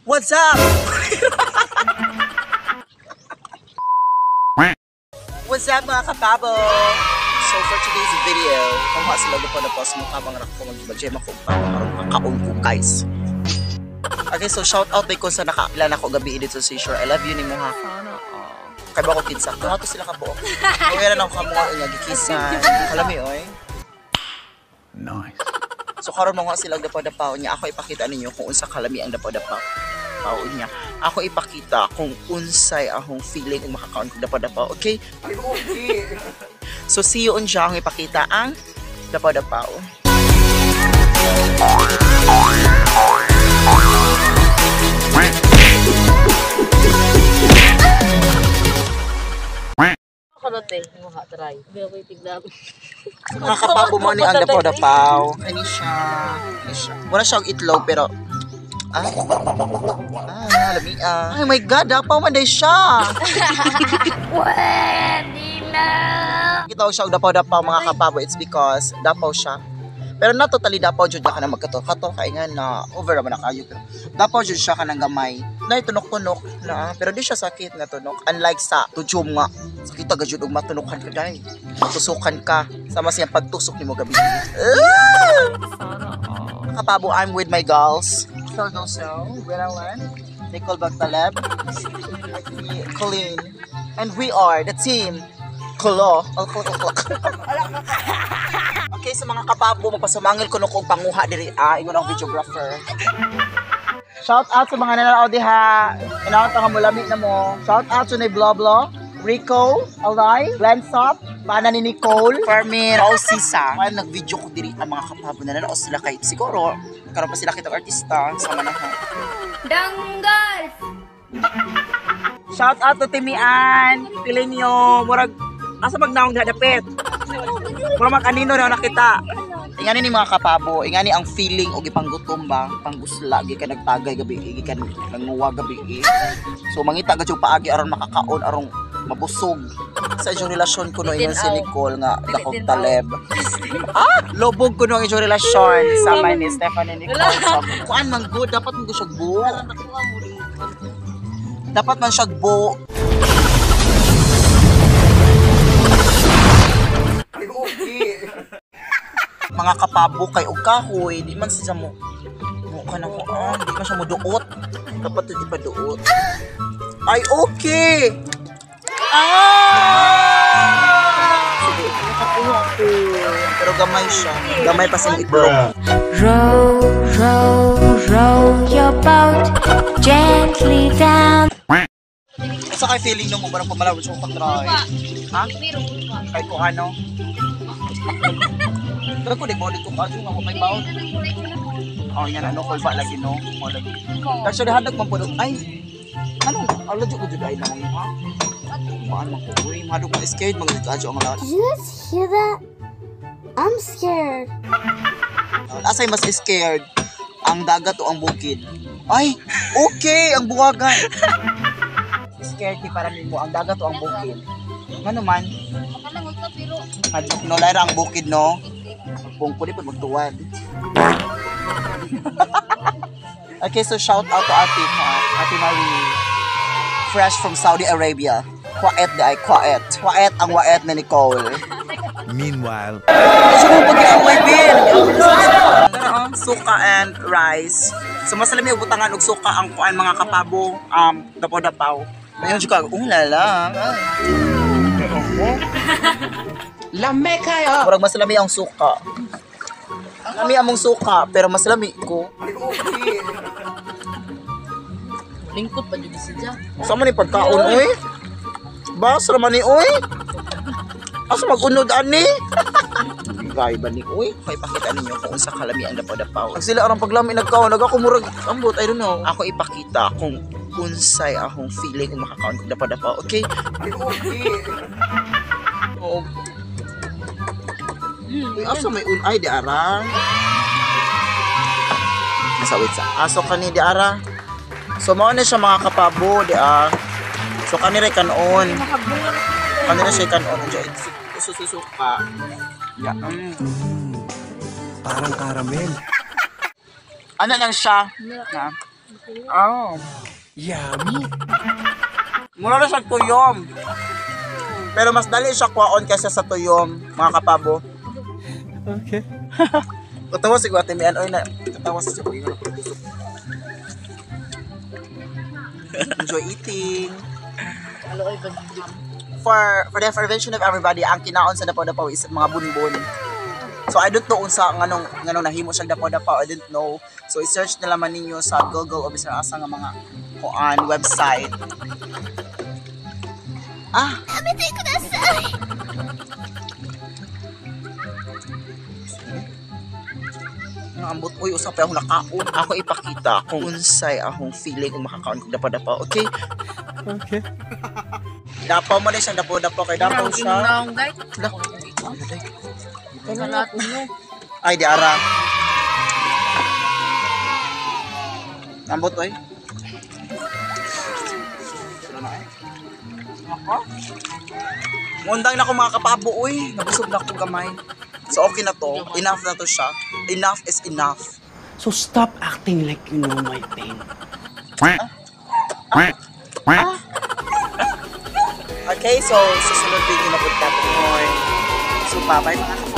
What's up? What's up, mga kapabo? So for today's video, kung sila ko na post mo kabang rak ko mag-gym ako para makaon ko, guys. Okay, so shout out ko sa nakaila na ko gabi dito sa seashore. I love you ni mo ha. Kay ba ko kinsa? Tuha to sila ka buok. Kaya na ako kamo nga gikisan. Kalami oy. Nice. So karon mga sila dapaw-dapaw niya, ako ipakita ninyo kung unsa kalami ang dapaw-dapaw. Paw niya. Ako ipakita kung unsay akong feeling kung makakaon kog dapaw-dapaw. Okay? So see you on siya akong ipakita ang dapaw-dapaw. Mga kapabo mo ni ang dapaw-dapaw. Kani siya. Kani siya. Wala siya og itlog pero lami ah. Oh my God, dapaw man day siya. Pwede na. Kita siya og dapaw-dapaw, mga kapabo. It's because dapaw siya. Pero not totally dapaw jud ka na magkato. Kato kay nga na over man na kayo pero dapaw jud siya kanang gamay. Nay tunok-tunok na pero di siya sakit nga tunok. Unlike sa tujum nga sakit ga jud og matunokan ka day. Matusukan ka sama siyang pagtusok nimo gabi. Kapabo, I'm with my girls. So so, Werawan, Nicole Bagtaleb, Colleen, and we are the team Kulo. Okay, sa mga kapabo, magpasumangil ko no kong panguha diri ah, ingon ang videographer. Shout out sa mga nanonood diha. Inaon ta nga mulami na mo. Shout out to ni Bloblo, Rico, Alay, Glensop, pana ni Nicole, Fermin, Osisa. Kaya nag-video ko diri ang mga kapabo na nanonood sila kay siguro karon pa sila kitang artista sama na ho. Danggal! Shout out to Timian, Pilinyo, murag asa magnaong diha dapit. Murag mag-anino na nakita. Ingani ni mga kapabo, ingani ang feeling og ipanggutom ba, panggusla gikan nagtagay gabi, gikan nanguwa gabi. So mangita gud yung paagi aron makakaon aron mabusog. Sa inyong relasyon kuno ingon si Nicole nga dakog taleb. Ah, lobog kuno ang inyong relasyon sa may ni Stephanie Nicole. So, kuan man good, dapat man gud siya buo. Dapat man siya buo. Mga kapabo kay og kahoy, di man siya mo mo kanang kuan, di man siya mo duot. Dapat di pa duot. Ay, okay. Ah! Sige, nakakuha ko. Pero gamay siya. Gamay pa sa itlog. Row, row, row your boat gently down. Sa kay feeling nung umarang pamalaw sa katry. Ha? Kay ko ano? Pero ko di mo dito ka nga may baon. Oh, yan ano ko ba lagi no? Mo lagi. Kasi hadag man pud ay. Ano? Ala jud ko jud ay nang ha. Paan man ko uy, madug ko scared man gud adyo ang lahat. Did you guys hear that? I'm scared. Asay mas scared ang dagat o ang bukid? Ay, okay, ang buwagan. Scared ti para nimo ang dagat o ang bukid? Ngano man? Hadlok no, laira ang bukid no. Magpungko di pud magtuwad. Okay, so shout out to Ate, ha? Ate Marie. Fresh from Saudi Arabia. Quiet di ay, quiet. Quiet ang waet ni Nicole. Meanwhile, So, pag-iaway, Bin. Suka and rice. So, masalami og butangan og suka ang kuan mga kapabo, dapaw-dapaw. Ayun siya, lala. Lame kayo! Murag masalami ang suka. Lami among suka, pero masalami ko. Lingkod pa dyan siya. Sa man ni pagkaon, oy? Bas raman ni, oy? Asa mag-unod ani? Gay ba ni, oy? Kay pakita ninyo kung unsa kalami ang dapaw-dapaw. Ang sila arang paglami nagkaon, nagako murag ambot, I don't know. Ako ipakita kung unsay akong feeling kung makakaon kog dapaw-dapaw, okay? Oo. Uy, asa may un ay di ara. Nasa wait sa. Aso kani di ara. So mao na siya mga kapabo di ah. So kani ra kanon. Kani ra siya kanon unja sususuka. Ya. Parang caramel. Ano lang siya? Na. Ah. Yummy. Mura na siyang tuyom. Pero mas dali siya kuwaon kaysa sa tuyom, mga kapabo. Okay. Katawa si Ate Mian, oy na, katawa sa siya. Enjoy eating. Alo ay pag For the prevention of everybody, ang kinaon sa dapaw-dapaw is mga bunbon. So I don't know unsa nganong nahimo siyang dapaw-dapaw, I don't know. So i-search na lamang ninyo sa Google o bisan asa nga mga kuan website. Ah, ang ambot, uy, usa pa akong nakaon. Ako ipakita kung unsay akong feeling kung makakaon kog dapaw-dapaw. Okay? Okay. Dapaw mo na siyang dapaw-dapaw kay dapaw siya. Naong day. Lah. Kalat mo. Ay, di ara. Ambot, oy. Ako? Mundang na ko, mga kapabo, uy. Nabusog na ko gamay. So, okay na to. Enough na to siya. Enough is enough. So stop acting like you know my pain. Okay, so susunod video na po natin. So, bye-bye, mga